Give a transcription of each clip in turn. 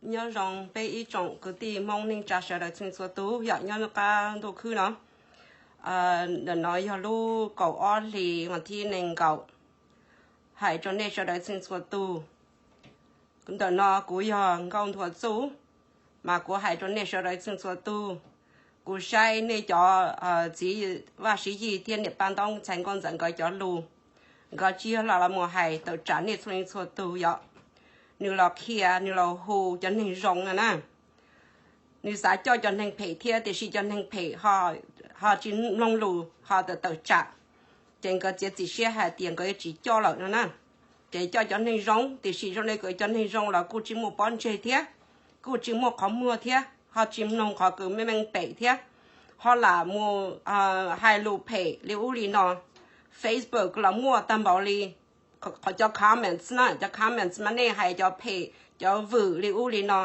Nyob zoo peb ib tsoom kwv tij Hmoob neej tsa sawv daws txhua txhua tus yom, nyob qab ntuj khwb no. Ntawm no yog lub kaum ob hlis vas thib nees nkaum, hais rau nej sawv daws txhua txhua tus. Ntawm no kuv yog Nkauj Nthuav Txuj, mas kuv hais rau nej sawv daws txhua txhua tus. Kuv saib nej cov txiv Vaj Siv Yis thiab niam Paj Ntaub Ntxhais Nkauj Ntxawm nkawd cov lus, nkawd tsis yog los los mus hais tawm tsam nej txhua leej txhua tus yom. Nws los qhia, nws los hu cov neeg zoo no na. Nws xav coj cov neeg phem thiab, tiam sis cov neeg phem ho tsis mloog lus, ho tawm tawm tsam, ces nkawd txiav txim siab hais tias nkawd yuav tsis coj lawm no na. Ces coj cov neeg zoo, tiam sis zoo li kuv cov neeg zoo los kuj tsis muaj pob ntseg thiab, kuj tsis muaj qhov muag thiab, ho tsis mloog qhov kws meej meej pem thiab, ho lam mus hais lus phem li ub li no. Facebook los muaj tag npaum li, qhov cov comments na, cov comments mas nej hais cov phem, cov vwm li ub li no,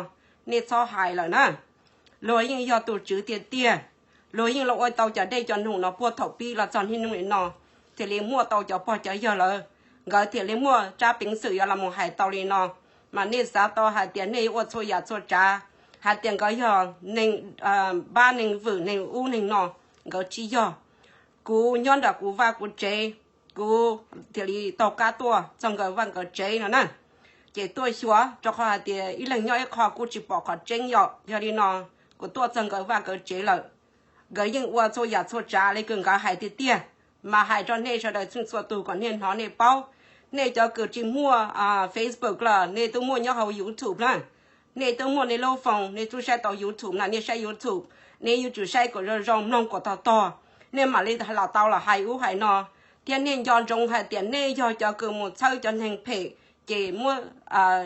nej txhob hais lawm na. Luag yeej yog tus tswv tiag tiag, luag yeej los ua tau cov dej cov num no puag thaum pib los txog niaj hnub nim no, thiaj li muaj tau cov pog cov yawg lawm, nkawd thiaj li muaj tsab peev xwm yuav los mus hais tau li no. Mas nej xav tau hais tias nej yuav ua txhua yam txhua tsav, hais tias nkawd yog neeg npab neeg vwm neeg ub neeg no, nkawd tsis yog. Kuv nyob nram kuv vaj kuv tsev, kuv thiaj li taug qab tuaj txog nkawd vaj nkawd tsev no na. Ces tuaj xyuas, rau qhov hais tias ib leeg nyob ib qho kuj tsis pom qhov tseeb yom. Yog li no, kuv tuaj txog nkawd vaj nkawd tsev lawm, nkawd yeej ua txhua yam txhua tsav li kws nkawd hais tiag tiag. Mas hais rau nej sawv daws txhua txhua tus kom nej hnov nej paub. Nej cov kws tsis muaj Facebook los nej twb muaj nyob hauv YouTube na. Nej twb muaj nej lub phone, nej twb saib tau YouTube na, nej saib YouTube, nej yuav tsum saib kom zoo zoo, mloog kom tog tog, nej mam li los tau los hais ub hais no. Thiab nej nco ntsoov hais tias nej yog cov kws mus txhawb cov neeg phem, ces muab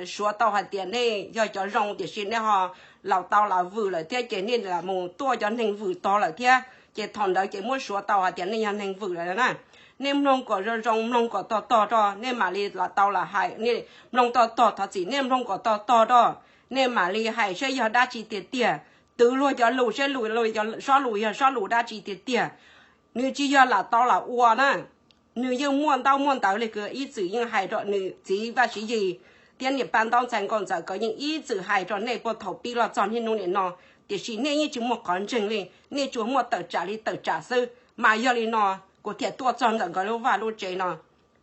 suav tau hais tias nej yog cov zoo, tiam sis nej ho los tau los vwm lawm thiab, ces nej mus tuaj cov neeg vwm tog lawm thiab, ces thaum ntawd ces muab suav tau hais tias nej yog neeg vwm lawm na. Nej mloog kom zoo zoo, mloog kom tog tog rau, nej mam li los tau los hais, nej mloog tog tog, thov txim, nej mloog kom tog tog rau, nej mam li hais saib yog dab tsi tiag tiag. Twv luag cov lus saib, lus, sob lus yog sob lus dab tsi tiag tiag. Nws tsis yog lam tau lam ua na, nws yeej muaj ntaub muaj ntawv li kws ib txwm yeej hais rau nws txiv Vaj Siv Yis thiab niam Paj Ntaub Ntxhais Nkauj Ntxawm, nkawd yeej ib txwm hais rau nej puag thaum pib los txog niaj hnub nim no, tiam sis nej yeej tsis muaj qhov ntseeg li, nej tsuas muaj tawm tsam li tawm tsam xwb. Mas yog li no, kuv thiaj tuaj txog ntawm nkawd lub vaj lub tsev no.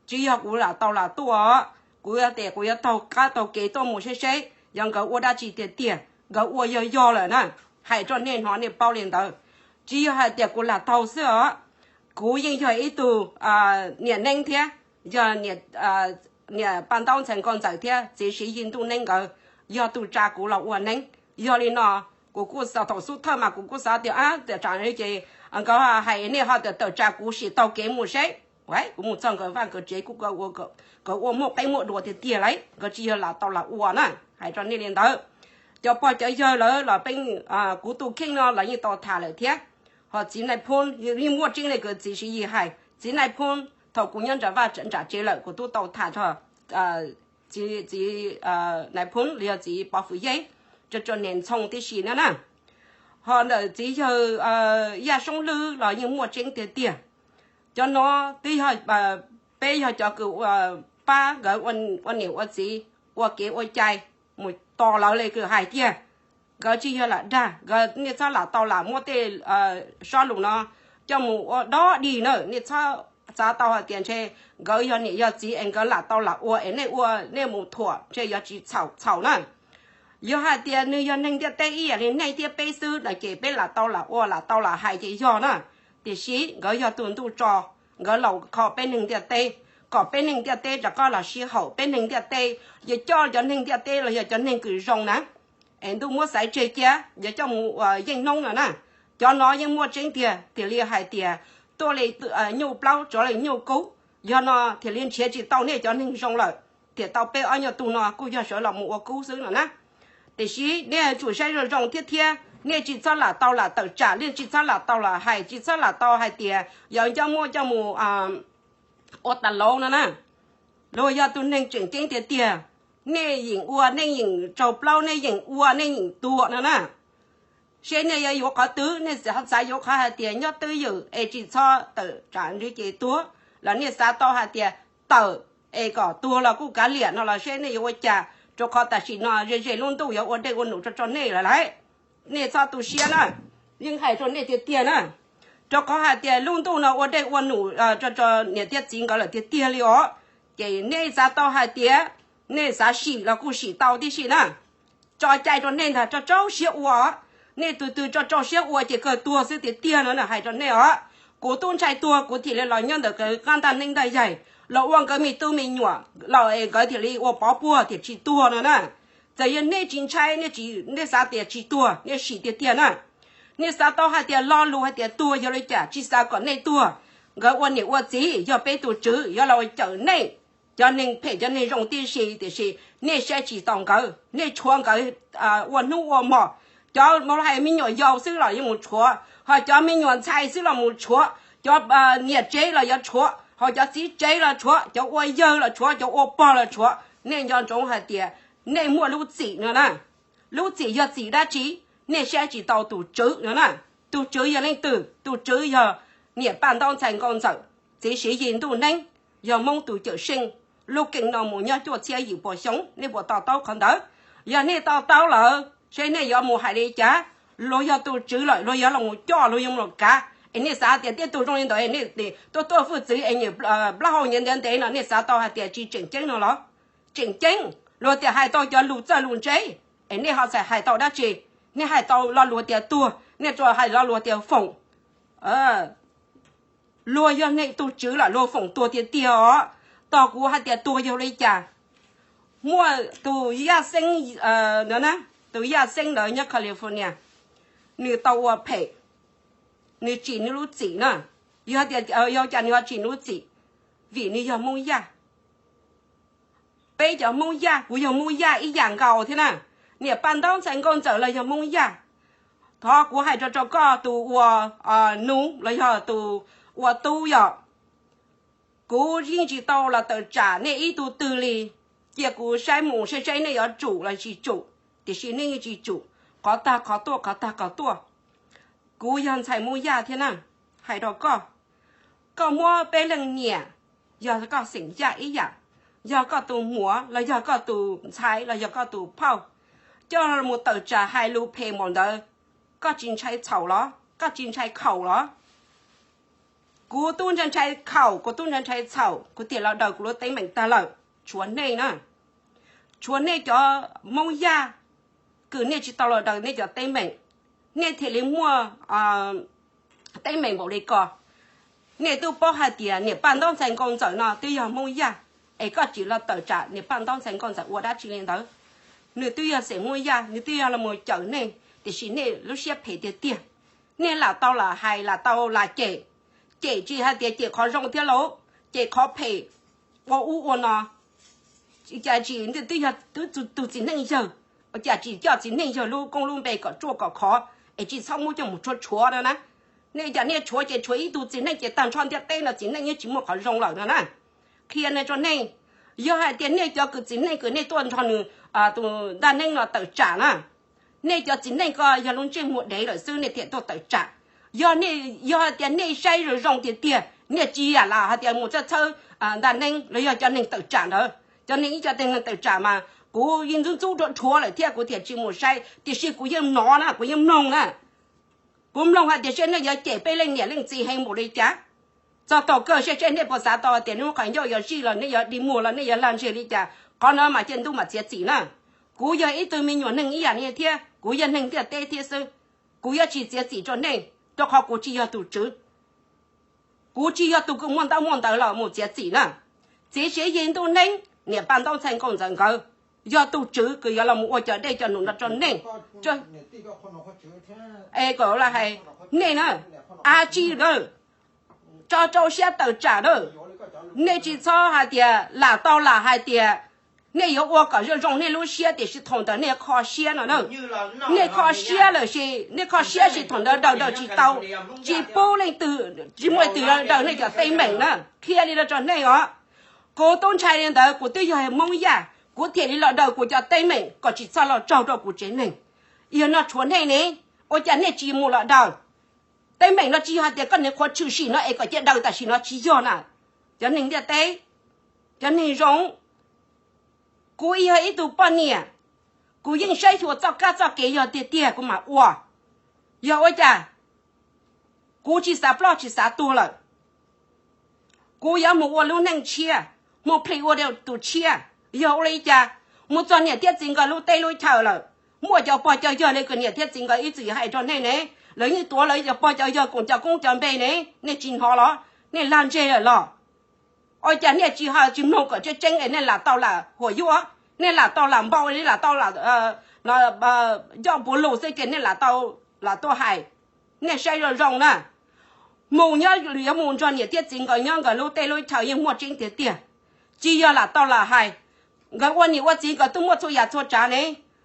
Tsis yog kuv lam tau lam tuaj, kuv tias kuv yuav taug qab taug kev tuaj mus seb seb yog nkawd ua dab tsi tiag tiag, nkawd ua yog yog lawm na, hais rau nej hnov nej paub li ntawd. Tsis yog hais tias kuv lam taug xwb os, kuv yeej yog ib tug niam neeb thiab, yog niam Paj Ntaub Ntxhais Nkauj Ntxawm thiab txiv Siv Yis Ntuj Neeb nkawd yog tus tsa kuv los ua neeb. Yog li no, kuv kuj xav thaum xub thawj mas kuv kuj xav tias, a, tam tsam ces nkawd hais nej ho tawm tsam kuv sim taug kev mus seb. Kuv mus txog nkawd vaj nkawd tsev, kuj, nkawd ua muaj qeeb muaj dua tiag tiag lauj, nkawd tsis yog lam tau lam ua na, hais rau nej li ntawd. Cov pog cov yawg lawv los peb, kuv tus kheej no los yeej tau tham lawm thiab. Ho txiv Nais Phoo yeej muaj tseeb li kws txiv Siv Yis hais, txiv Nais Phoo, thaum kuv nyob nram vaj nram tsev lawm kuv twb tau tham rau txiv Nais Phoo los yog txiv Pov Fwm Yeb, tso tso niam Ntxhoo tib si na na. Ho ntawm txiv yawg Yaj Soob Lwb los yeej muaj tseeb tiag tiag. Cov no twb yog, peb yog cov kws pab nkawd ua niam ua txiv, ua kev ua cai mus tos lawv li kws hais tiag. Nkawd tsis yog lam dag, nkawd nej txhob lam tau lam muab tej sob lus no coj mus ua dob dig na, nej txhob xav tau hais tias ntshe nkawd yog niam yog txiv es nkawd lam tau lam ua es nej ua nej mus thuam ntshe yuav tsis txhaum txhaum na. Yog hais tias nws yog neeg ntiaj teb ib yam li nej thiab peb xwb no ces peb lam tau lam ua lam tau lam hais ces yog na. Tiam sis nkawd yog tus ntuj tso, nkawd los kho peb neeg ntiaj teb, kom peb neeg ntiaj teb rov qab los sib haum, peb neeg ntiaj teb yuav coj cov neeg ntiaj teb los yog cov neeg kws zoo na, es ntuj muab xaiv tseg cia yuav coj mus ua yeej noob no na. Cov no yeej muaj tseeb tiag, thiaj li hais tias tuaj li nyuj plaub tsov li nyuj kub. Yog no thiaj li nrhiav tsis tau nej cov neeg zoo lawm, thiaj tau peb ob nyuag tug no kuj yog sawv los mus ua kub xwb no na. Tiam sis nej tsum saib zoo zoo thiab thiab, nej tsis txhob lam tau lam tawm tsam, nej tsis txhob lam tau lam hais, tsis txhob lam tau hais tias yog coj muab coj mus ua tas lauv no na. Luag yog tus neeg tseem ceeb tiag tiag, nej yeem ua, nej yeem tsaug plaub, nej yeem ua, nej yeem tuag no na. Seb nej yuav yuav qhov twg, nej xav yuav qhov hais tias nyob twj ywm es tsis txhob tawm tsam ntsws ces tuag, los nej xav tau hais tias tawm es kom tuag los kuj kav liam no los seb nej yuav ua cas. Rau qhov tam sim no ze ze lub ntuj yuav ua dej ua num rau rau nej lawm lauj. Nej txhob tu siab na, yeej hais rau nej tiag tiag na. Rau qhov hais tias lub ntuj no ua dej ua num rau rau niam thiab txiv nkawd lawm tiag tiag li os. Ces nej xav tau hais tias nej xav sim los kuj sim tau tib si na. Tso cai rau nej ntag, rau rau siab ua. Nej tus twg rau rau siab ua ces kawg tuag xwb tiag tiag no na, hais rau nej os. Kuv tub ntshai tuag kuv thiaj li los nyob ntawm nkawd qab ntaj neeb ntaj yaig, los ua nkawd me tub me nyuam los es nkawd thiaj li ua pov puag thiaj tsis tuag no na. Txawm yog nej tsis ntshai, nej tsis, nej xav tias tsis tuag, nej sim tiag tiag na. Nej xav tau hais tias lo lus hais tias tuag yog li cas, tsis xav kom nej tuag. Nkawd ua niam ua txiv yog peb tus tswv yuav los cawm nej, cov neeg phem cov neeg zoo tib si, tiam sis nej saib tsis taus nkawd, nej tshuav nkawd ua hnub ua hmo. Cov mus hais me nyuam yaus xwb los yuav mus tshuav, ho cov me nyuam ntxhais xwb los mus tshuav, cov niam tsev los yuav tshuav, ho cov txiv tsev los tshuav, cov ua yawg los tshuav, cov ua pog los tshuav. Nej nco ntsoov hais tias nej muaj lub txim no na. Lub txim yog txim dab tsi? Nej saib tsis tau tus tswv no na. Tus tswv yog leej twg? Tus tswv yog niam paj ntaub ntxhais nkauj ntxawm, txiv Siv Yig Ntuj Neeb, yog Hmoob tus cawm seej. Lub keeb no mus nyob cuaj txhiab yim puas xyoo, nej puas to taub qhov ntawd? Yog nej to taub lawm, seb nej yuav mus hais li cas? Luag yog tus tswv lawm, luag yuav los coj, luag yuav los kav, es nej xav tias tej tug zoo li ntawd nej tuaj tuaj hwj txwv es nyiam plaub hau nyiam ntev ntev no, nej xav tau hais tias tsis tseem ceeb no los? Tseem ceeb. Luag tias hais tau cov lus txawj lus ntse, es nej ho txawm hais tau dab tsi? Nej hais tau lo lus tias tuag, nej tsuas hais lo lus tias foom. Luag yog nej tus tswv lawm, luag foom tuag tiag tiag os. Tos kuv hais tias tuag yog li cas. Muaj tus Yaj Xeeb, tus Yaj Xeeb ntawd nyob California, nws tau ua phem, nws tsim nws lub txim na. Yog tias, yog cas nws ho tsim nws lub txim? Vim nws yog Hmoob Yaj. Peb cov Hmoob Yaj, kuv yog Hmoob Yaj ib yam nkaus thiab na. Niam paj ntaub ntxhais nkauj ntxawm los yog Hmoob Yaj. Thov kuv hais rau rau koj tus ua nus los yog tus ua tub yom, kuv yeej tsis tau los tawm tsam nej ib tug twg li. Cia kuv saib mus saib saib nej yuav tsum los tsis tsum, tiam sis nej yeej tsis tsum. Qhov tag qhov tuaj, qhov tag qhov tuaj. Kuv yog ntxhais Hmoob Yaj thiab na, hais rau koj, koj muab peb leej niam, yog koj xeem Yaj ib yam, yog koj tus muam los yog koj tus ntxhais los yog koj tus phauj, coj mus tawm tsam hais lus phem npaum ntawd, koj tsis ntshai txhaum los? Koj tsis ntshai khaum los? Kuv tub ntshai ntshai khaum, kuv tub ntshai ntshai txhaum, kuv thiaj los daws kuv lub teeb meem tag lawm. Tshuav nej na, tshuav nej cov Hmoob Yaj, kws nej tsis tau los daws nej cov teeb meem, nej thiaj li muaj teeb meem npaum li ko. Nej twb paub hais tias niam paj ntaub ntxhais nkauj ntxawm no twb yog Hmoob Yaj, es koj tsis los tawm tsam niam paj ntaub ntxhais nkauj ntxawm ua dab tsi li ntawd. Nws twb yog xeem Hmoob Yaj, nws twb yog los mus cawm nej, tiam sis nej lub siab phem tiag tiag. Nej lam tau lam hais, lam tau lam cem, cem tsis hais tias cem qhov zoo thiab lauj, cem qhov phem, ua ub ua no. Cas tsis twb yog tus txiv neej yawg, cas tsis coj txiv neej yawg lub koob lub npe kom ruaj kom khov, es tsis txhob muab coj mus tshuav tshuav no na. Nej cas nej tshuav ces tshuav ib tug txiv neej ces tag nrho ntiaj teb no txiv neej yeej tsis muaj qhov zoo lawm no na. Qhia nej tso nej, yog hais tias nej cov kws txiv neej kws nej tuaj nrog nws tus ntaj neeb no tawm tsam na, nej cov txiv neej ko yog lub ntsej muag dev lawm xwb nej thiaj tuaj tawm tsam. Yog nej, yog hais tias nej saib zoo zoo tiag tiag, nej tsis yam lam hais tias mus txhawb txhawb ntaj neeb los yog cov neeg tawm tsam ntawd. Cov neeg ib co neeg tawm tsam mas kuv yeej ntxub ntxub rhuav rhuav lawm thiab kuv thiaj tsis mus saib, tiam sis kuv yeej hnov na, kuv yeej mloog na. Kuv mloog hais tias seb nej yuav cem peb leej niam leej txiv heev npaum li cas. Txog thaum kawg seb seb nej puas xav tau tias nej lub qhov ncauj yuav zij los nej yuav dig muag los nej yuav lag ntseg li cas, qhov no mas cia ntuj mam txiav txim na. Kuv yog ib tug me nyuam neeg ib yam nej thiab, kuv yog neeg ntiaj teb thiab xwb. Kuv yuav tsis txiav txim rau nej, rau qhov kuv tsis yog tus tswv. Kuv tsis yog tus kws muaj ntaub muaj ntawv los mus txiav txim na. Txiv Siv Yis Ntuj Neeb, niam paj ntaub ntxhais nkauj ntxawm nkawd yog tus tswv kws yuav los mus ua cov dej cov num no rau nej. Es kom lawv hais nej na, ab tsi lawm, tso rau siab tawm tsam lawm. Nej tsis txhob hais tias lam tau lam hais tias nej yuav ua kom zoo zoo nej lub siab tiam sis thaum ntawd nej kho siab no na. Nej kho siab lawm sis, nej kho siab sis thaum ntawd daws daws tsis tau, tsis pub leej twg, tsis muaj leej twg daws nej cov teeb meem na. Qhia li no rau nej os, kuv tub ntshai li ntawd kuv twb yog Hmoob Yaj, kuv thiaj li los daws kuv cov teeb meem kom tsis txhob los raug rau kuv tsev neeg. Yog no tshuav nej ne, ua cas nej tsis mus los daws? Teeb meem no tsis yog hais tias koj niam qhuav tshwm sim no es kom cia daws tam sim no, tsis yog na. Cov neeg ntiaj teb, cov neeg zoo, Kuv yog ib tug poj niam, kuv yeej saib xyuas txoj kab txoj kev yog tiag tiag kuv mam ua. Yog ua cas kuv tsis xav ploj tsis xav tuag lawm, kuv yuav mus ua lub neej tshiab, mus plhis ua tus tshiab. Yog ua li cas mus txog niam thiab txiv nkawd lub teb lub chaw lawm, muaj cov pog cov yawg li kom niam thiab txiv nkawd ib txwm hais rau nej ne, lawv yeej tuav lawv cov pog cov yawg koom cov koob cov npe ne, nej tsis hnov los? Nej lag ntseg lawm los? Ua cas nej tsis ho tsis mloog kom tseeb tseeb es nej lam tau lam huam yuam, nej lam tau lam npau, nej lam tau lam coj puav lus xwb ces nej lam tau lam tuaj hais? Nej saib zoo zoo na, mus nyob yuav mus nrog niam thiab txiv nkawd nyob nkawd lub teb lub chaw yeej muaj tseeb tiag tiag. Tsis yog lam tau lam hais, nkawd ua niam ua txiv nkawd twb muaj txhua yam txhua tsav ne,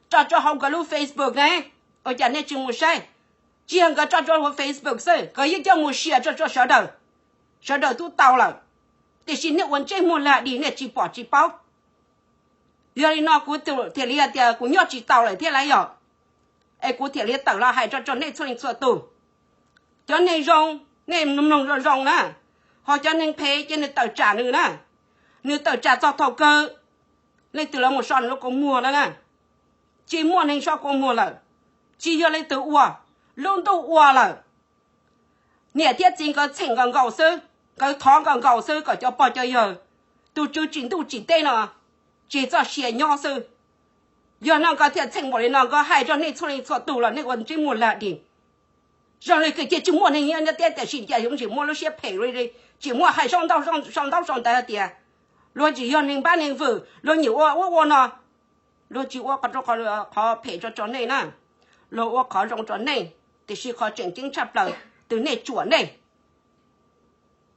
tso rau hauv nkawd lub Facebook ne. Ua cas nej tsis mus saib? Tsis yog nkawd tso rau hauv Facebook xwb, nkawd yeej coj mus share rau sawv daws, sawv daws twb tau lawm, tiam sis nej ua ntsej muag lag dim nej tsis pom tsis paub. Yog li no kuv thiaj li hais tias kuv nyob tsis tau lawm thiab lauj yom, es kuv thiaj li tawm los hais rau nej txhua leej txhua tus. Cov neeg zoo, nej mloog zoo zoo na, ho cov neeg phem ces nws tawm tsam nws na, nws tawm tsam txog thaum kawg leej twg los mus so nws lub kua muag no na. Tsis muaj neeg so kua muag lawm, tsis yog leej twg ua, lub ntuj ua lawm. Niam thiab txiv nkawd txheem nkaus nkaus xwb, nkawd thov nkaus nkaus xwb kom cov pog cov yawg, tus tswv tsim ntuj tsim teb no tsis txoj sia nyob xwb. Yog no nkawd thiaj txheem npaum li no, nkawd hais rau nej txhua leej txhua tus los nej ua ntsej muag lag dim. Zoo li kws cia tsis muaj neeg nyob teb tiam sis cas yuav tsis muaj lub siab phem li, tsis muaj hais sau ntaub sau ntawv hais tias luag tsis yog neeg npab neeg vwm, luag nyiam ua ub ua no. Luag tsis ua qhov phem rau nej na, luag ua qhov zoo rau nej, tiam sis qhov tseem ceeb tshaj plaws twb nej tsuam nej.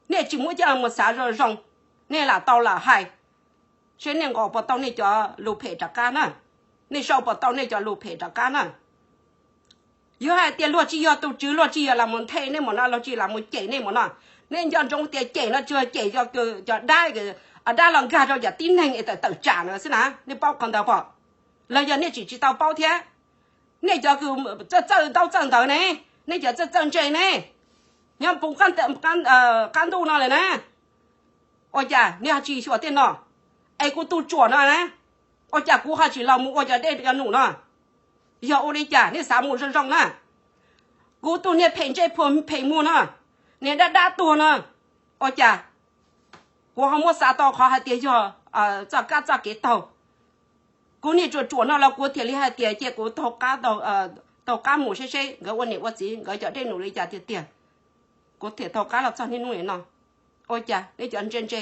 Nej tsis muab coj mus xav zoo zoo, nej lam tau lam hais, seb nej nqos puas tau nej cov lus phem rov qab na, nej sau puas tau nej cov lus phem rov qab na. Yog hais tias luag tsis yog tus tswv, luag tsis yog lam mus nthe nej mus no, luag tsis lam mus cem nej mus no, nej nco ntsoov tias cem no tsuas cem cov dab, dab los nkag rau cov tib neeg es tawm tawm tsam no xwb na, nej paub qhov ntawd pom? Los yog nej tsis tsis tau paub thiab? Nej cov kws txawj txawj ntaub txawj ntawv ne, nej cov txawj txawj ntse ne, nyob puv qab ntuj no lawm na, ua cas nej ho tsis xyuas tej no? Es kuv tus tsuam no na, ua cas kuv ho tsis los mus ua cov dej cov num no? Yog ua li cas nej xav mus zoo zoo na? Kuv tus niag phem ntsej phem muag no, niag dab dab tuag no, ua cas kuv ho muab xav tau qhov hais tias yog txoj kab txoj kev taug? Kuv niag tsuam tsuam no los kuv thiaj li hais tias cia kuv taug qab mus seb seb nkawd ua niam ua txiv nkawd cov dej num li cas tiag tiag, kuv thiaj taug qab los txog niaj hnub no. Ua cas nej cov ntse ntse,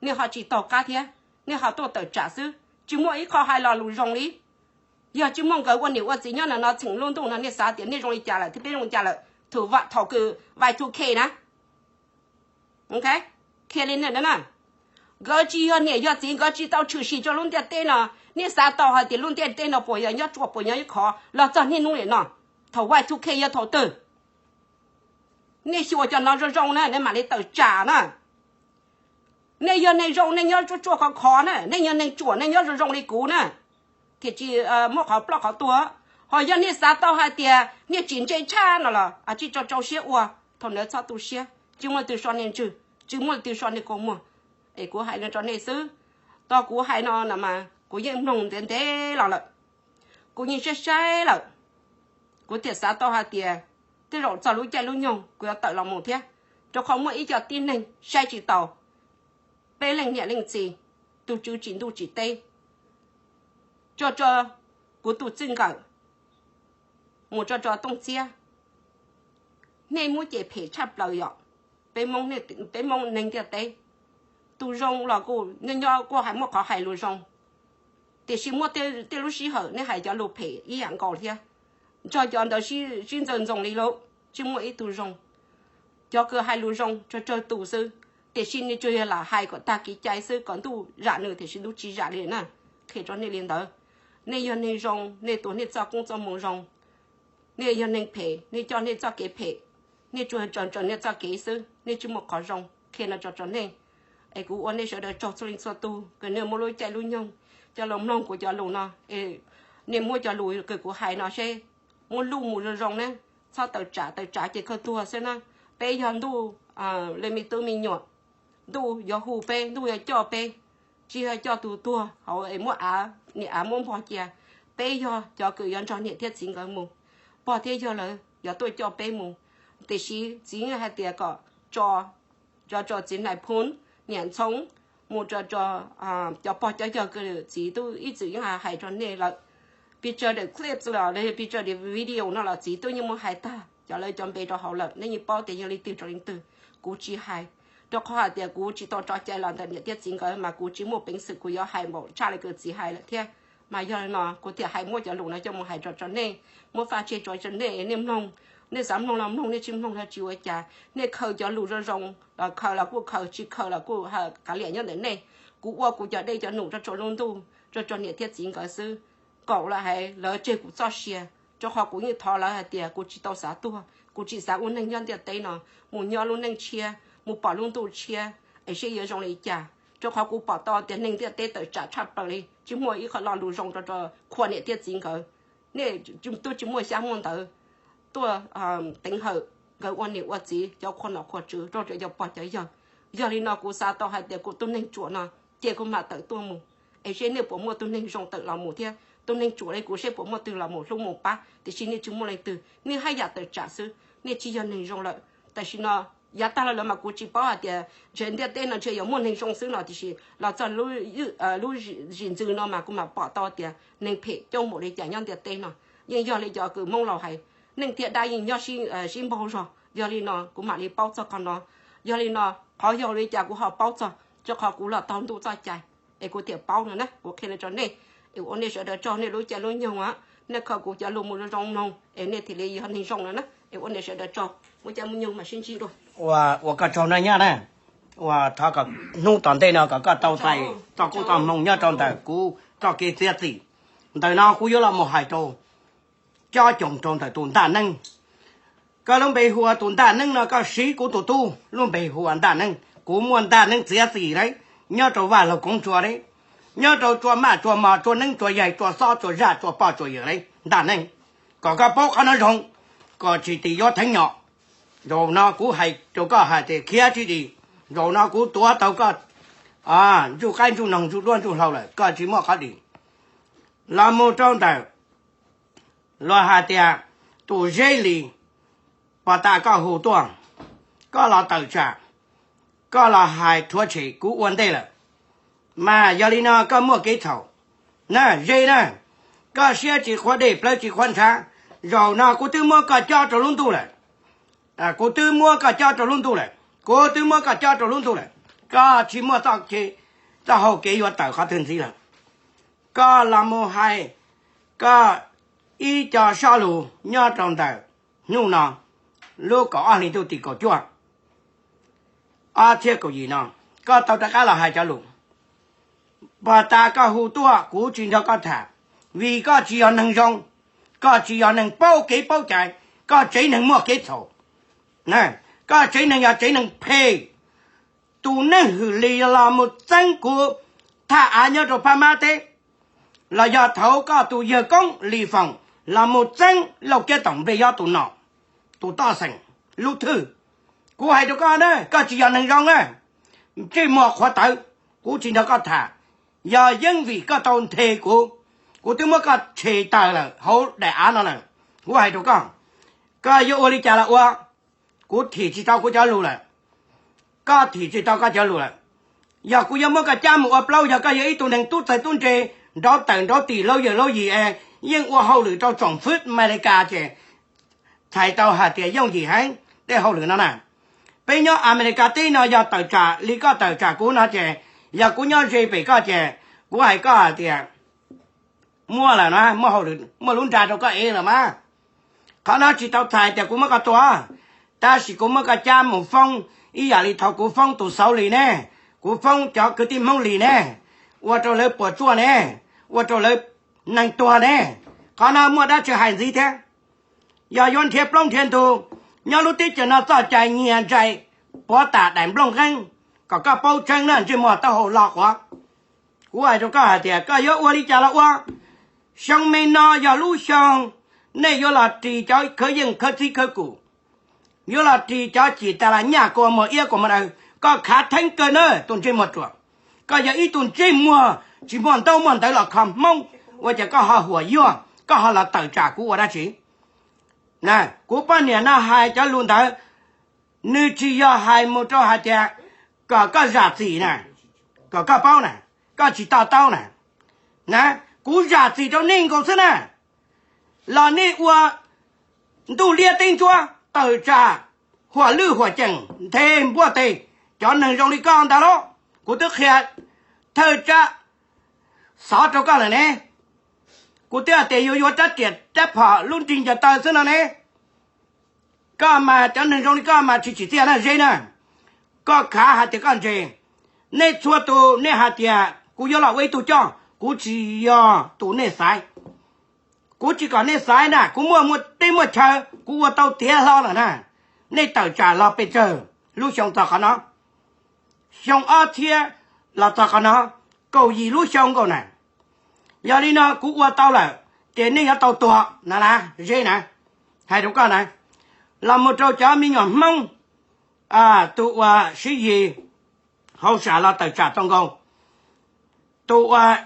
nej ho tsis taug qab thiab, nej ho tuaj tawm tsam xwb, tsis muaj ib qho hais lo lus zoo li? Yog tsis muaj nkawd ua niam ua txiv nyob no txheem lub ntuj no nej xav tias nej zoo li cas lawm thiab peb zoo li cas lawm, thaum kws Y two K na. Qhia li na, nkawd tsis yog niam yog txiv, nkawd tsis tau tshwm sim rau lub ntiaj teb no, nej xav tau hais tias lub ntiaj teb no puas yog nyob ruaj puas nyob khov los txog niaj hnub li no? Thaum Y two K yog thaum twg? Nej xyuas cov no zoo zoo na nej mam li tawm tsam na. Nej yog neeg zoo nej nyob ruaj ruaj khov khov na, nej yog neeg tsuam nej nyob zoo zoo li kuv na, thiaj tsis muaj qhov ploj qhov tuag. Ho yog nej xav tau hais tias nej tsis ntse tshaj no los tsis tso rau siab ua, thaum ntawd txhob tu siab, tsis muaj leej twg so nej ntswg, tsis muaj leej twg so nej kua muag. Es kuv hais no rau nej xwb, tau kuv hais no no mas kuv yeej mloog ntev ntev los lawm, kuv yeej saib saib lawm, kuv thiaj xav tau hais tias tej zaum txog lub caij lub nyoog kuv yuav tawm los mus thiab, rau qhov muaj ib co tib neeg saib tsis taus peb leej niam leej txiv, tus tswv tsim ntuj tsim teb, tso rau kuv tus txij nkawm mus tso rau Tooj Txiab, nej muab cem phem tshaj plaws yom. Peb Hmoob neeg ntiaj teb, tus zoo los kuj nyob nyob kuj hais muaj qhov hais lus zoo, tiam sis muaj tej lub sij hawm nej hais cov lus phem ib yam nkaus thiab, nrog cov ntawd sib ntxawg ntxoos li lauj, tsis muaj ib tug zoo. Cov kws hais lus zoo tsawg tsawg tus xwb, tiam sis nws tsuas yog lam hais kom tag kev cai xwb, kom ntuj zam nws tiam sis ntuj tsis zam li na. Qhia rau nej li ntawd, nej yog neeg zoo nej tuav nej txoj koob txoj moo zoo, nej yog neeg phem nej coj nej txoj kev phem, nej tsuas tseem tseem nej txoj kev xwb, nej tsis muaj qhov zoo. Qhia no tso rau nej, es kuv ua nej sawv daws tsaug txhua leej txhua tug kws nej muaj lub caij lub nyoog coj los mloog kuv cov lus no, es nej muab cov lus kws kuv hais no seb muab luj mus zoo zoo na, txhob tawm tsam, tawm tsam ces kawg tuag xwb na. Peb yog ntuj li me tub me nyuam, ntuj yuav hu peb, ntuj yuav coj peb, tsis yog coj tus tuag hauv es muab av, niam av muab npog cia. Peb yog cov kws yuav nrog niam thiab txiv nkawd mus, pog thiab yawg lawv yuav tuaj coj peb mus. Tiam sis txiv yeej hais tias kom tso, tso, tso txiv Nais Phoo, niam Ntxhoo, mus tso, tso cov pog cov yawg kws txiv tub ib txwm yeej hais rau nej lawm. Picture, clips los picture, video no los txiv tub yeej muaj hais tag cov lawv cov npe rau hauv lawm, nej yeej paub tias yog leej twg rau leej twg. Kuv tsis hais, rau qhov hais tias kuv tsis tau tso cai los ntawm niam thiab txiv nkawd mas kuv tsis muaj peev xwm kuv yuav hais npaum tshaj li kws txiv hais lawm thiab. Mas yog li no kuv thiaj hais muab cov lus no coj mus hais tso tso nej, muab faj tseg tso tso nej, nej mloog, nej xav mloog los mloog, nej tsis mloog los tsis ua cas. Nej khaws cov lus zoo zoo los khaws los kuj khaws, tsis khaws los kuj kav liam nyob ntawm nej. Kuv ua kuv cov dej cov num rau tso lub ntuj, tso tso niam thiab txiv nkawd xwb. Kaum los hais lawv tseg kuv txoj sia, rau qhov kuv yeej thov lawv hais tias kuv tsis tau xav tuag, kuv tsis xav ua neeg nyob ntiaj teb no, mus nyob lub neej tshiab, mus pom lub ntuj tshiab, es seb yuav zoo li cas. Rau qhov kuv pom tau tias neeg ntiaj teb tawm tsam tshaj plaws li, tsis muaj ib qho lo lus zoo rau, rau qhua niam thiab txiv nkawd. Nej twb tsis muaj xyab muaj ntawv tuaj teev hawm nkawd ua niam ua txiv cov qhua nom qhua tswv rau cov pog cov yawg. Yog li no kuv xav tau hais tias kuv tus neeg ruam no ces kuv mam tawm tuaj mus, es seb nej puas muaj tus neeg zoo tawm los mus thiab tus neeg ruam li kuv seb puas muaj twg los mus hlub mus pab, tiam sis nej tsis muaj leej twg, nej haj yam tawm tsam xwb, nej tsis yog neeg zoo lawm. Tam sim no yav tag los lawm mas kuv tsis paub hais tias ntshe ntiaj teb no ntshe yuav muaj neeg zoo xwb no, tiam sis los txog lub zim ntxwv no mas kuv mam pom tau tias neeg phem coob npaum li cas nyob ntiaj teb no. Yeej yog li cov kws Hmoob laus hais, neeg thiab dab yeej nyob sib npaug zog. Yog li no kuv mam li paub txog qhov no. Yog li no, qhov yog li cas kuv ho paub txog, rau qhov kuv los taug ntuj txoj cai, es kuv thiaj paub no na. Kuv qhia li rau nej, es ua nej sawv daws tsaug nej lub caij lub nyoog, nej khaws kuv cov lus mus zoo zoo mloog es nej thiaj li yog neeg zoo no na. Es ua nej sawv daws tsaug, muaj caij muaj nyoog mam sib ntsib dua. Ua koj tsaug na nyab na, ua thov kom hnub tom ntej no kom koj tau txais txoj koob txoj hmoo nyob rau ntawm kuv txoj kev txiav txim. Ntawm no kuv yuav los mus hais rau cob coos rau ntawm tus ntaj neeb. Koj lub npe hu ua tus ntaj neeb no koj siv kuv tus tub lub npe hu ua ntaj neeb. Kuv muaj ntaj neeb txiav txim lawm, nyob rau vaj laug koob tsua lawm, nyob rau tsua maj tsua mos, tsua neeb tsua yaig, tsua xob tsua zaj, tsua poj tsua yawm lawm, ntaj neeb. Kom koj paub qhov no zoo, kom tsis tim yuav theeb nyom. Zaum no kuv hais rau koj hais tias khiav tsis dim. Zaum no kuv tuav tau koj ntsuj qaib ntsuj noog ntsuj duab ntsuj hlauv lawm, koj tsis muaj qhov dim. Los mus rau ntawm luag hais tias tus Zeb Lis, pog tas koj hu tuaj, koj los tawm tsam, koj los hais rhuav tshem kuv ua ntej lawm. Mas yog li no koj muaj kev txhaum na Zeb na, koj siab tsis qhuav dej plawv tsis qhuav ntshav. Zaum no kuv twb muab koj cob rau lub ntuj lawm, kuv twb muab koj cob rau lub ntuj lawm, kuv twb muab koj cob rau lub ntuj lawm. Koj tsis muaj txoj hau kev yuav tawm qhov twg ntxiv lawm. Koj los mus hais koj ib co sob lus nyob rau ntawm hnub no, lub kaum ob hlis ntuj tim kaum cuaj, ob txhiab kaum yim no, koj tau rov qab los hais cov lus. Pog tas koj hu tuaj kuv tsis nrog koj tham, vim koj tsis yog neeg zoo, koj tsis yog neeg paub kev paub cai, koj tsev neeg muaj kev txhaum, koj tsev neeg yog tsev neeg phem. Tus neeg hwm Lis los mus txeeb kuv thaj av nyob rau Phab Mab teb, los yog thaum koj tus yawg koob Lis Foom los mus txeeb Lauj Kiab Toom Npliaj Yob tus nom, tus toj xeem lub thwj. Kuv hais rau koj na, koj tsis yog neeg zoo na, ntsej muag qhuav tawv, kuv tsis nrog koj tham. Yog yeej vim koj tau nthe kuv, kuv twb muab koj tshem tawm lawm hauv daim av no lawm. Kuv hais rau koj, koj yuav ua li cas los ua, kuv thim tsis tau kuv cov lus lawm, koj thim tsis tau koj cov lus lawm. Yog kuv yuav muab koj cab mus ua plaub, yog koj yog ib tug neeg tub txawg tub ntse, nrov tawm nrov tis laub yawg laub yim es yeej ua hauj lwm rau tsoom fwb Amelikas ces txhais tau hais tias yooj yim heev tej hauj lwm no na. Peb nyob Amelikas teb no yog tawm tsam li koj tawm tsam kuv no ces, yog kuv nyob ze pem koj ces kuv hais koj hais tias muaj lawm na, muaj hauj lwm, muaj lub nra rau koj ev lawm mas. Qhov no tsis tau txhais tias kuv muab koj tua, tab sis kuv muab koj cab mus foob ib yam li thaum kuv foob tus Xauv Lis ne, kuv foob cov kwv tij Hmoob Lis ne, ua rau lawv puas tsuaj ne, ua rau lawv neeg tuag ne. Qhov no muaj dab tsi hais ntxiv thiab? Yog yuav nrhiav plaub nrhiav ntug, nyob lub teb chaws no txoj cai nyiag ntsais puav tam daim nplooj nqeeb, kom koj paub tseeb na ntsej muag taub hau lo quav. Kuv hais rau koj hais tias koj yuav ua li cas los ua, xyoo me no yog lub xyoo nej yuav los ris cov khawv yeej khawv txib khawv kum, yuav los ris cov cim tas las nyaj kua muag iab kua muag daw, koj khav theeb kawg na tus ntsej muag ruam. Koj yog ib tug ntsej muag tsis muaj ntaub muaj ntawv los kho Hmoob, ua cas koj ho huam yuag, koj ho los tawm tsam kuv ua dab tsi? Kuv poj niam no hais cov lus ntawd, nws tsis yog hais mus rau hais tias kom koj zam txim na, kom koj paub na, koj tsis to taub na. Na, kuv zam txim rau nej nkaus xwb na. Los nej ua ntuj liab teb ntsuab tawm tsam huam lwj huam ceem nthe npuaj tes cov neeg zoo li koj ntag lauj. Kuv twb qhia thawj tsab xov rau koj lawm ne. Kuv twb hais tias yuav yuav rab riam rab phom lub nrig ncaws taw xwb no ne. Koj mas cov neeg zoo li koj mas tsis tsim txiaj na Zeb na. Koj khav hais tias koj ntse. Nej txhua tus nej hais tias kuv yuav los ua ib tug coj, kuv tsis yog tus nej xaiv. Kuv tsis kom nej xaiv na, kuv muaj muaj teb muaj chaw, kuv ua tau tiav hlo lawm na. Nej tawm tsam los pes tsawg lub xyoo txog qhov no? Xyoo ob txhiab los txog qhov no, kaum yim lub xyoo nkaus na. Yog li no kuv ua tau lawm, ces nej yuav tau tuag na Zeb na. Hais rau koj na, los mus rau cov me nyuam Hmoob, tus uas Siv Yis hauv sam los tawm tsam tau nkaus, tus uas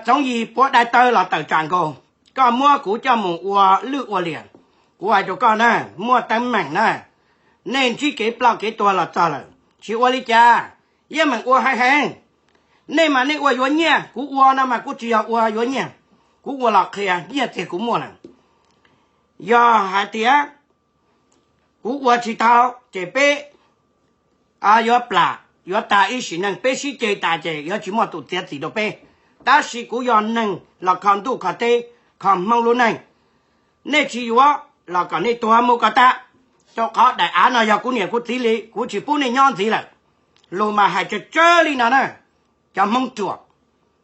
Txoov Yis puav dai taw los tawm tsam nkaus. Koj muab kuv coj mus ua lwj ua liam, kuv hais rau koj na, muaj teeb meem na. Nej ntsib kev ploj kev tuag los txog lawm, tsis ua li cas, yeej meem ua heev heev. Nej mas nej ua yuav nyiaj, kuv ua no mas kuv tsis yog ua yuav nyiaj, kuv ua los qhia nyiaj txiag kuv muaj lawm. Yog hais tias kuv ua tsis tau, ces peb yuav plam yuav tas ib sim neej, peb sib ceg tas ces yuav tsis muaj tus txiav txim rau peb. Tab sis kuv yog neeg los kho ntuj kho teb, kho Hmoob lub neej. Nej tsis yuav los kom nej tuag mus kom tas, rau qhov daim av no yog kuv niam kuv txiv li, kuv tsis pub nej nyob ntxiv lawm. Lus mas hais tsawg tsawg li no na, cov Hmoob ruam,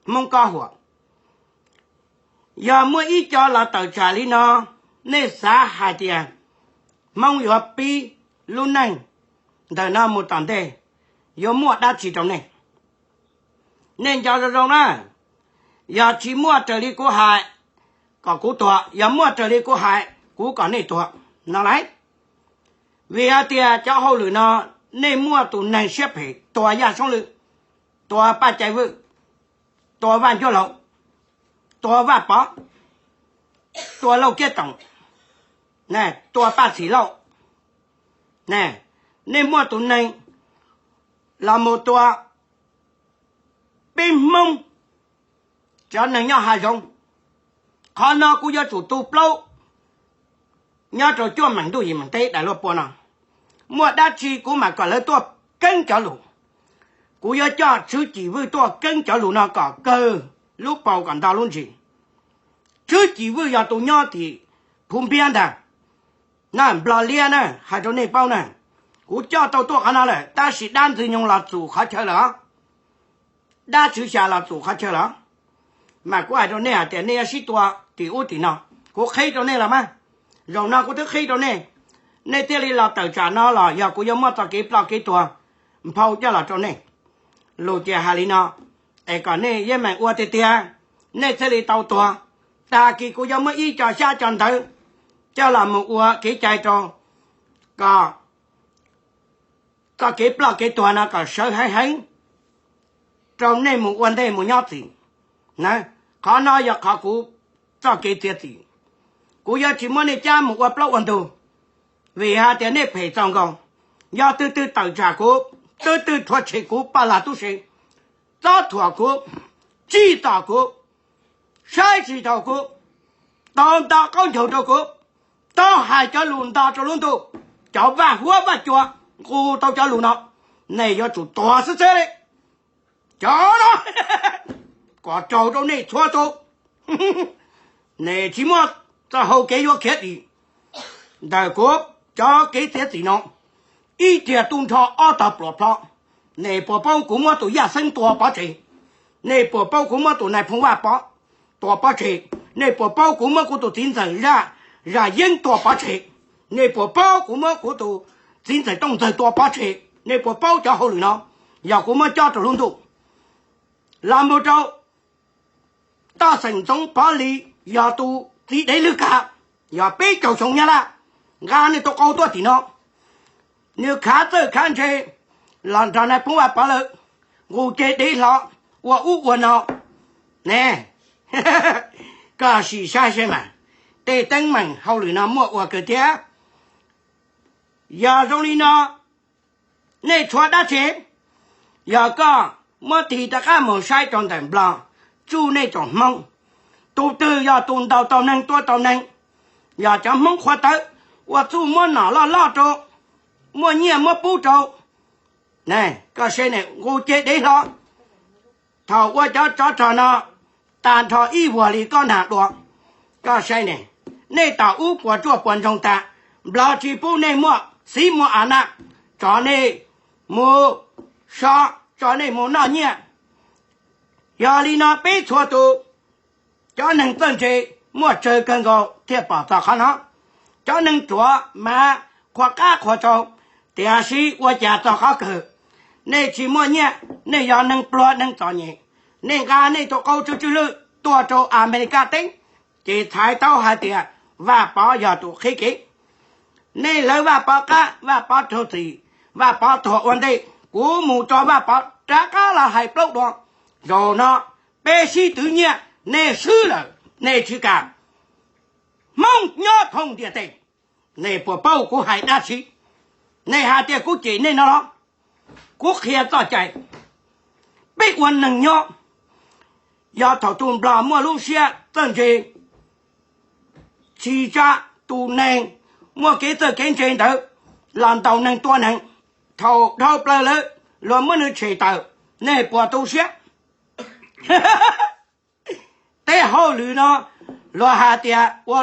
Hmoob kob huam. Yog muaj ib co los tawm tsam li no, nej xav hais tias Hmoob yuav pib lub neej ntawm no mus tom ntej, yuav muaj dab tsi rau nej? Nej nco zoo zoo na, yog tsis muaj raws li kuv hais kom kuv tuag, yog muaj raws li kuv hais kuv kom nej tuag no lauj. Vim hais tias cov hauj lwm no nej muaj tus neeg siab phem tua Yaj Soob Lwm, tua Paj Cai Vwj, tua Vaj Ncuab Laug, tua Vaj Pov, tua Lauj Kiab Toom, tua Paj Txhim Lauj. Nej muaj tus neeg los mus tua peb Hmoob cov neeg nyob hav zoov. Qhov no kuv yuav tsum tu plaub nyob rau cuaj meem ntuj yim meem teb daim luag pua no. Muaj dab tsi kuv mam kom lawv tuaj keeb cov lus. Kuv yuav coj Tswv Cim Vwj tuaj keeb cov lus no kom kawg lub paus kom nto lub ntsis. Tswv Cim Vwj yog tus nyob tim Phuv Npiab ntag, na Nplog Liab na, hais rau nej paub na. Kuv coj tau tuaj qhov no lawm, tab sis dab Ntxwg Nyoog los txum qhov chaw lawm os. Dab Tswv Xya los txum qhov chaw lawm. Mas kuv hais rau nej hais tias nej yuav sib tua tim ub tim no, kuv qhib rau nej los mas. Zaum no kuv twb qhib rau nej, nej thiaj li los tawm tsam no los yog kuv yuav muab txoj kev ploj kev tuag nphau coj los rau nej. Lus tias hais li no, es kom nej yeej meem ua tiag tiag, nej thiaj li tau tuag. Tag kis kuv yuav muab ib co xyab co ntawv coj los mus ua kev cai rau, kom txoj kev ploj kev tuag no kom sawv heev heev rau nej mus ua ntej mus nyob txim. Qhov no yog qhov kuv txoj kev txiav txim. Kuv yuav tsis muab nej cab mus ua plaub ua ntug, vim hais tias nej phem txaus nkaus. Yog twg twg tawm tsam kuv, twg twg rhuav tshem kuv poj lag tub se, txob thuam kuv, tsim txom kuv, saib tsis taus kuv, tau nto qaub ncaug rau kuv, tau hais cov lus nto rau lub ntuj, cov vaj huab vaj cua nqus tau cov lus no, nej yuav tsum tuag xwb xwb li. Cov no kom raug rau nej txhua tus. Nej tsis muaj txoj hau kev yuav khiav dim ntawm kuv cov kev txiav txim no. Ib riag tub nrho ob tog pluas plho. Nej puas paub kuv muab tus Yaj Xeeb tua pov tseg? Nej puas paub kuv muab tus Nais Phoo Vaj Pov tua pov tseg? Nej puas paub kuv muab kuv tus txiv ntxawm Zaj, Zaj Yeeb tua pov tseg? Nej puas paub kuv muab kuv tus txiv ntxawm Tooj Ntxawg tua pov tseg? Nej puas paub cov hauj lwm no? Yog kuv muab cob rau lub ntuj, los mus rau Toj Xeem Ntxoov Pov Lis, yog tus txiv dev lwj kav, yog peb caug xyoo Nyab Laj nqa nws tus qau tuaj tim no. Nws khav txawj khav ntse los nrog Nais Phoo Vaj Pov lawm, nqus ceg dev hlo, ua ub ua no ne. Koj sim saib saib mas, tej teeb meem hauj lwm no muaj ua kawg thiab. Yog zoo li no, nej tshuav dab tsi? Yog koj muab tig rov qab mus saib rau ntawm Nplog, tsuj nej tsoom Hmoob, tus twg yog tus ntaus tau neeg tua tau neeg? Yog cov Hmoob qhuav tawv, ua txuj muab nom loj loj rau, muaj nyiaj muab pub rau. Koj saib ne, nqus ceg dev hlo. Thaum ua cov tsov rog no, tag nrho ib vuag li koj nag dua. Koj saib ne, nej tom ub puas ruaj puas ntsoog tas, Nplog tsis pub nej muaj xiv muaj a na, tso nej mus so, tso nej mus noj nyiaj. Yog li no peb txhua tus, cov neeg txawj ntse muaj tsawg kawg nkaus thiaj pom txog qhov no. Cov neeg ruam mas qhuas qab qhuas rau, tiam sis ua cas txog qhov kawg, nej tsis muaj nyiaj, nej yog neeg pluag neeg txom nyem, nej nqa nej tus qau tsw tsw lwj tuaj rau Amelikas teb, ces txhais tau hais tias Vaj Pov yog tus qhib kev. Nej lawv Vaj Pov qab, Vaj Pov raug txim, Vaj Pov tuag ua ntej, kuv mus rau Vaj Pov rov qab los hais plaub dua. Zaum no peb sib twv nyiaj, nej swb lawm nej tsis kam. Hmoob nyob thoob ntiaj teb, nej puas paub kuv hais dab tsi? Nej hais tias kuv cem nej no los? Kuv qhia txoj cai. Peb ua neeg nyob, yog thaum tus Nplog muaj lub siab txawj ntse, tsis tsa tus neeg muaj kev txawj kev ntse ntawd los ntaus neeg tua neeg, thaum dhau plaws lawm luag muab nws tshem tawm, nej puas tu siab? Tej hauj lwm no luag hais tias ua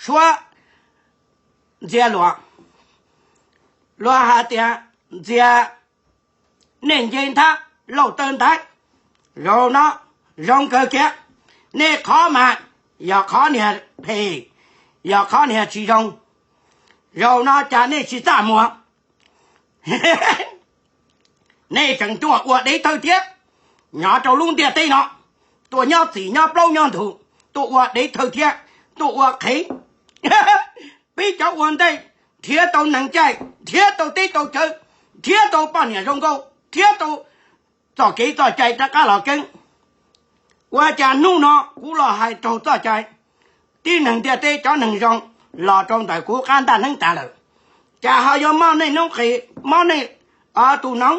suab ntxias luam, luag hais tias ntxias nej nce nthab lauj taw ntaiv. Zaum no zoo kawg kiag, nej qhov mas yog qhov niag phem, yog qhov niag tsis zoo. Zaum no cas nej tsis txaj muag? Nej tseem tuaj ua dev thawj thiab, nyob rau lub ntiaj teb no, tuaj nyob txim nyob plaub nyob ntug, tuaj ua dev thawj thiab, tuaj ua qhev. Peb cov ua ntej nrhiav tau neeg caij, nrhiav tau teb tau chaw, nrhiav tau poj niam zoo nkauj, nrhiav tau txoj kev txoj cai rov qab los keeb. Ua cas hnub no kuv los hais raug txoj cai, tib neeg ntiaj teb cov neeg zoo los rau ntawm kuv qab ntaj neeb tas lawm. Cas ho yuav mob nej noob qes, mob nej tus noov,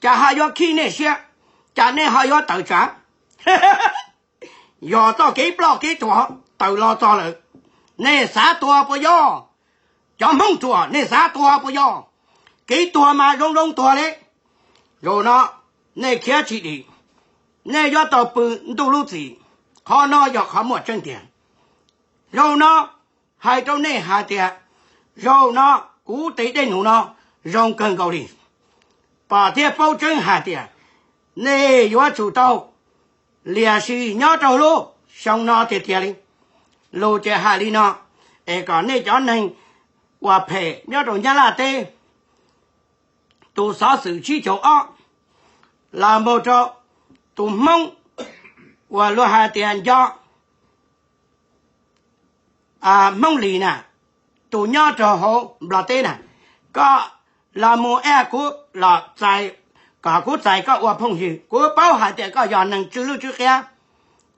cas ho yuav khib nej siab, cas nej ho yuav tawm tsam? Yog txoj kev ploj kev tuag tawm los txog lawm, nej xav tuag puas yog? Cov Hmoob ruam, nej xav tuag puas yog? Kev tuag mas zoo zoo tuag li. Zaum no nej khiav tsis dim, nej yuav tau pw ntuj lub txim. Qhov no yog qhov muaj tseeb tiag. Zaum no hais rau nej hais tias, zaum no kuv tes dej num no zoo kawg nkaus li. Pom thiab paub tseeb hais tias nej yuav tsum tau liam sis nyob rau lub xyoo no tiag tiag li. Lus ces hais li no, es kom nej cov neeg uas phem nyob rau Nyab Laj teb, tus xov xwm tsib caug ob los mus rau tus Hmoob uas luag hais tias nco Hmoob Lis na, tus nyob rau hauv Nplog teb na, koj los mus es kuv los txais, kom kuv txais koj ua phooj ywg. Kuv paub hais tias koj yog neeg tsw lwj tsw qia,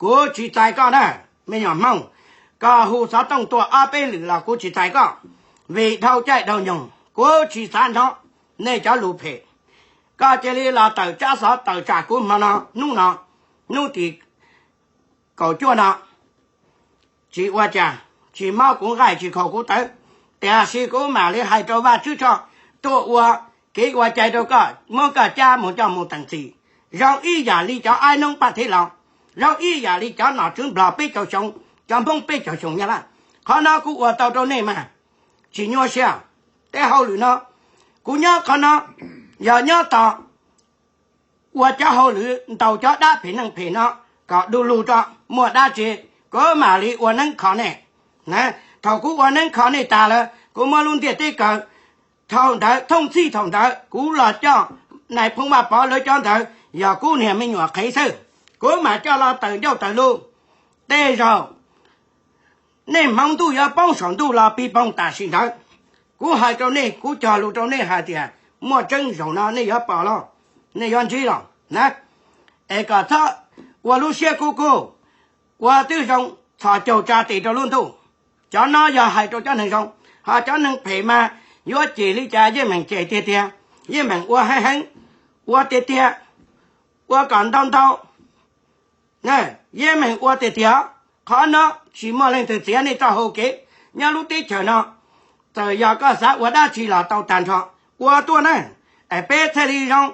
kuv tsis txais koj na, me nyuam Hmoob. Koj hu xov tooj tuaj ob peb lwm los kuv tsis txais koj, vim dhau caij dhau nyoog kuv tsis xav hnov nej cov lus phem. Koj cia li los tawm tsab xov tawm tsam kuv hmo no, hnub no, hnub tim kaum cuaj no. Tsis ua cas, tsis mob kuv nqaij tsis khaus kuv tawv, tiam sis kuv mam li hais rau Vajtswv tso, tuaj ua kev ua cai rau koj, muab koj cab mus coj mus teem txim, zoo ib yam li cov aib noob Paj Thib Los, zoo ib yam li cov nom tswv Nplog peb caug xyoo, cov Hmoob peb caug xyoo Nyab Laj. Qhov no kuv ua tau rau nej mas, tsis nyuaj siab. Tej hauj lwm no, kuv nyob qhov no, yog nyob tos ua cov hauj lwm ntaus cov dab phem neeg phem no kom du lug rau, muaj dab tsi kuv mam li ua neeb kho nej. Thaum kuv ua neeb kho nej tas lawm, kuv muab lub ntiaj teb kaw, thaum ntawd thooj txhij thaum ntawd kuv los coj nais phoo Vaj Pov lawv cov ntawd, yog kuv niag me nyuam qhev xwb, kuv mam coj los tawm ncauj tawm lus. Tej zaum nej hmoov ntuj yuav poob saum ntuj los pig poog tam sim ntawd. Kuv hais rau nej, kuv cog lus rau nej hais tias muaj tseeb zaum no nej yuav pom los, nej yuav ntsib los. na, es kom txhob ua lub siab kub kub, ua twb zoo txhos caug tsa tes rau lub ntuj. Cov no yog hais rau cov neeg zoo, ho cov neeg phem mas yuav cem li cas yeej meem cem tiag tiag, yeej meem ua heev heev, ua tiag tiag, ua kom ntau ntau, yeej meem ua tiag tiag. Qhov no tsis muaj leej twg txiav nej txoj hau kev nyob lub teb chaws no. Txawm yog koj xav ua dab tsi los tau tag nrho, ua tuaj na, es peb thiaj li zoo.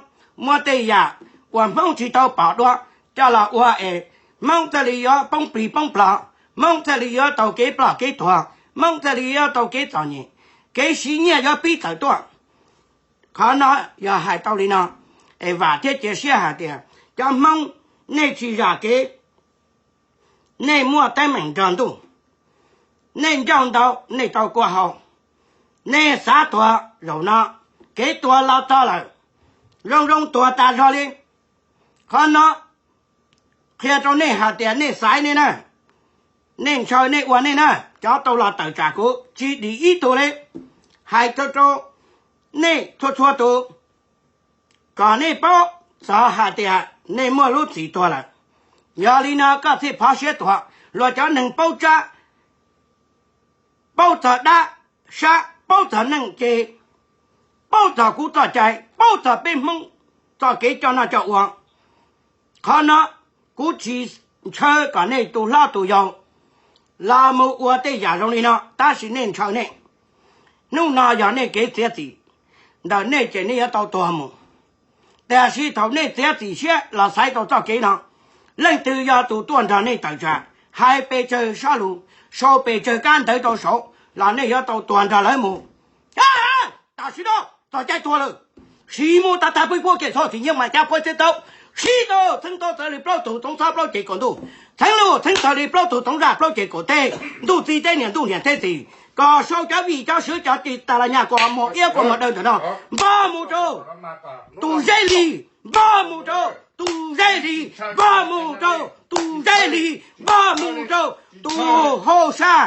Muaj tej yam uas Hmoob tsis tau pom dua coj los ua es Hmoob thiaj li yuav poob plig poob plho, Hmoob thiaj li yuav tau kev ploj kev tuag, Hmoob thiaj li yuav tau kev txom nyem, kev siv nyiaj yuav pib tawm tuaj. Qhov no yog hais tau li no, es vam thiab cia siab hais tias cov Hmoob, nej tsis zam kev, nej muaj teeb meem nrog ntuj, nej ncauj ntau, nej tau kua hau, nej xav tuag zaum no, kev tuag los txog lawm, zoo zoo tuag tas zog li. Qhov no qhia rau nej hais tias nej xaiv nej na, nej ntshaw nej ua nej na, cov tau los tawm tsam kuv tsis dim ib tug li. Hais rau rau nej txhua txhua tus, kom nej paub txog hais tias nej muaj lub txim tuag lawm. Yog li no koj thiaj phov siab tuag, luag cov neeg paub tsab, paub txog dab sab, paub txog neej ces, paub txog kuv txoj cai, paub txog peb Hmoob txoj kev coj noj coj ua. Qhov no kuv tsis ntshaw kom nej tus hlob tus yau los mus ua tej yam zoo li no, tab sis nej ntshaw nej. Hnub no yog nej kev txiav txim ntawm nej ces nej yuav tau tuag mus. Tiam sis thaum nej txiav txim siab los xaiv tau txoj kev no, leej twg yog tus tuaj nrog nej tawm tsam, hais pes tsawg sab lus, sau pes tsawg kab ntawv rau saud los nej yuav tau tuag nrog lawv mus. Tam sim no txog caij tuag lawm, siv mus tag tag peb puab kev txhob txim nyiaj mas cab puab txhiab tau, siv tau txheeb tau txawv li plaub tug toov txhab plaub cev kaum ntuj, txheeb lug txheeb txawv li plaub tug toov zaj plaub cev kaum teb, ntuj txiv teb niam ntuj niam teb txiv, kom sau cov vij cov sw cov tsis tas los nyaj kua muag iab kua muag dawb ntawm no, npog mus rau tus Zeb Lis, npog mus rau tus Zeb Lis, npog mus rau tus Zeb Lis, npog mus rau tus hauj sam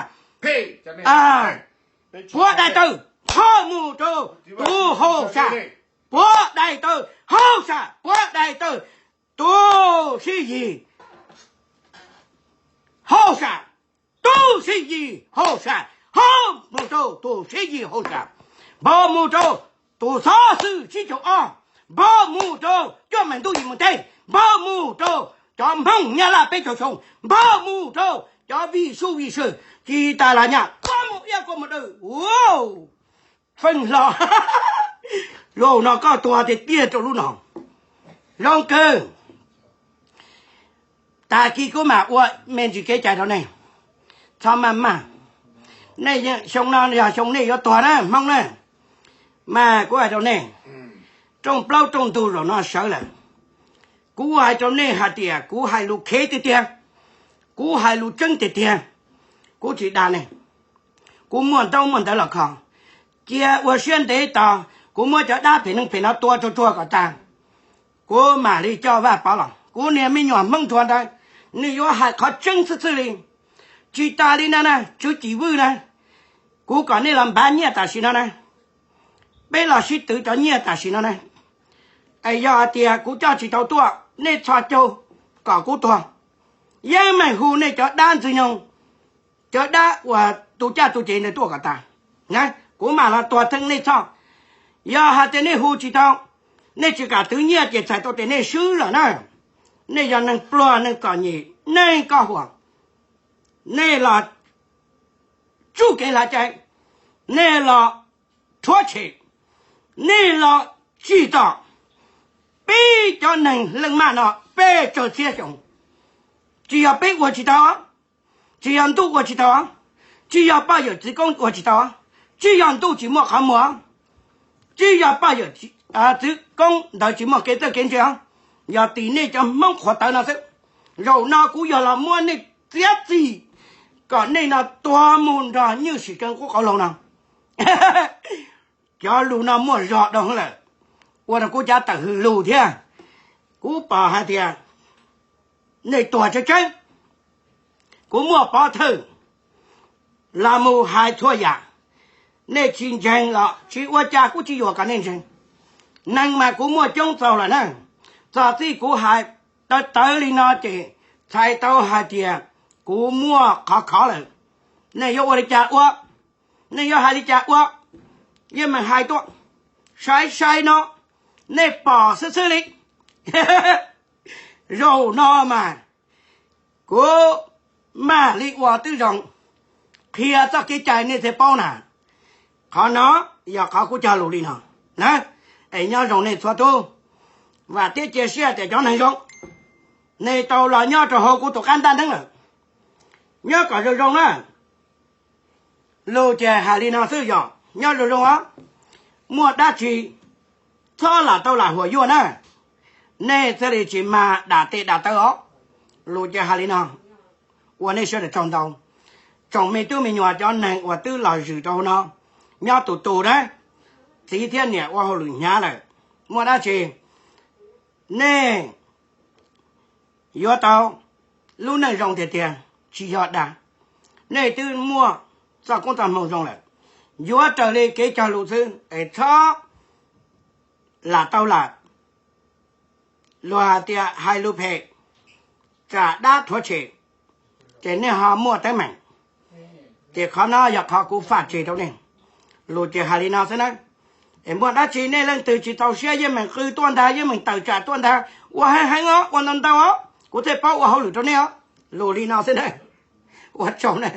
puab daim tawg, npog mus rau tus hauj sam puab daim tawg, hauj sam puab daim tawg, tus Sib Yis, hauj sam, tus Sib Yis hauj sam, npog mus rau tus Sib Yis hauj sam, npog mus rau tus xov xwm tsib caug ob, npog mus rau cuaj meem ntuj yim meem teb, npog mus rau cov Hmoob Nyab Laj peb caug xyoo, npog mus rau cov vij sub vij sw tsis tas los nyaj kua muag iab kua muag dawb. Feej hlo, zaum no koj tuag tiag tiag rau lub no. Zoo kawg. Tag kis kuv mam ua me ntsis kev cai rau nej, txhob maj maj. Nej, xyoo no yog xyoo nej yuav tuag na Hmoob na. Mas kuv hais rau nej, rooj plaub rooj ntug zaum no sawv lawm. Kuv hais rau nej hais tias kuv hais lus khev tiag tiag, kuv hais lus tseeb tiag tiag, kuv tsis dag nej. Kuv muaj ntaub muaj ntawv los kho, cia ua siab ntev tos kuv muab cov dab phem neeg phem no tua tsuag tsuag kom tag, kuv mam li coj Vaj Pov los. Kuv niag me nyuam Hmoob Nruas ntawd, nws yuav hais qhov tseeb xwb xwb li. Tsis tas li no na, Tswv Cim Vwj na, kuv kom nej los npav nyiaj tam sim no na, peb los sib twv cov nyiaj tam sim no na. Es yog hais tias kuv coj tsis tau tuaj, nej txhos caug kom kuv tuag, yeej meem hu nej cov dab ntxwg nyoog, cov dab uas tu caj tu ces ntawd tuaj kom tas, kuv mam los tuag theej nej txhoj. Yog hais tias nej hu tsis tau, nej tsis kam twv nyiaj ces txhais tau tias nej swb lawm na. Nej yog neeg pluag neeg txom nyem neeg koj huam, nej los tsuj kev hlav cai, nej los rhuav tshem, nej los tsim txom peb cov neeg leej maj no peb tsawg txhiab xyoo. Tsis yog peb ua tsis tau, tsis yog ntuj ua tsis tau, tsis yog poj yawm txiv koob ua tsis tau, tsis yog ntuj tsis muaj qhov muag, tsis yog poj yawm txiv koob ntawd tsis muaj kev txawj kev ntse. Yog tim nej cov Hmoob qhuav tawv no xwb. Zaum no kuv yog los muab nej txiav txim kom nej no tuag mus nrog Nyiaj Sim Keeb Qub Qauv Laug no. Cov lus no muaj zog dhau lawm, ua rau kuv cav tawm hws lus thiab. Kuv pom hais tias nej tuag tseeb tseeb. Kuv muaj pov thawj los mus hais txhua yam, nej tsis ntseeg los tsis ua cas, kuv tsis yuam kom nej ntseeg. Neeg mas kuv muaj coob txaus lawm na. Txog txij kuv hais tawv tawv li no ces txhais tau hais tias kuv muaj qhov khov lawm. Nej yuav ua li cas ua, nej yuav hais li cas ua, yeej meem hais tuaj, saib saib no, nej pom xwb xwb li. Zaum no mas kuv mam li ua twb zoo, qhia txoj kev cai nej thiaj paub na. Qhov no yog qhov kuv cog lus li no na, es nyob zoo nej txhua tus, vam thiab cia siab tias cov neeg zoo, nej tau los nyob rau hauv kuv tus qab ntaj neeb lawm, nyob kom zoo zoo na. Lus ces hais li no xwb, yog nyob zoo zoo os, muaj dab tsi txhob lam tau lam huam yuaj na, nej thiaj li tsis mag dam tes dam taw os. Lus ces hais li no, ua nej sawv daws tsaug ntau. Tsoom me tub me nyuam cov neeg uas twb los zwm rau hauv no, nyob tus tus na, txiv thiab niam ua hauj lwm hnyav lawm, muaj dab tsi nej yuav tau lub neej zoo tiag tiag, tsis yog dag. Nej twb muaj txoj koob txoj hmoo zoo lawm, yuav raws li kev cog lus xwb es txhob lam tau lam luag hais tias hais lus phem, tsam dab thuav tshem, ces nej ho muaj teeb meem. Ces qhov no yog qhov kuv faj tseg rau nej. Lus ces hais li no xwb na. Es muaj dab tsi nej leej twg tsis txaus siab yeej meem qw tuaj ntag, yeej meem tawm tsam tuaj ntag, ua heev heev os, ua ntau ntau os, kuv thiaj paub ua hauj lwm rau nej os. Lus li no xwb na. Ua tsaug na.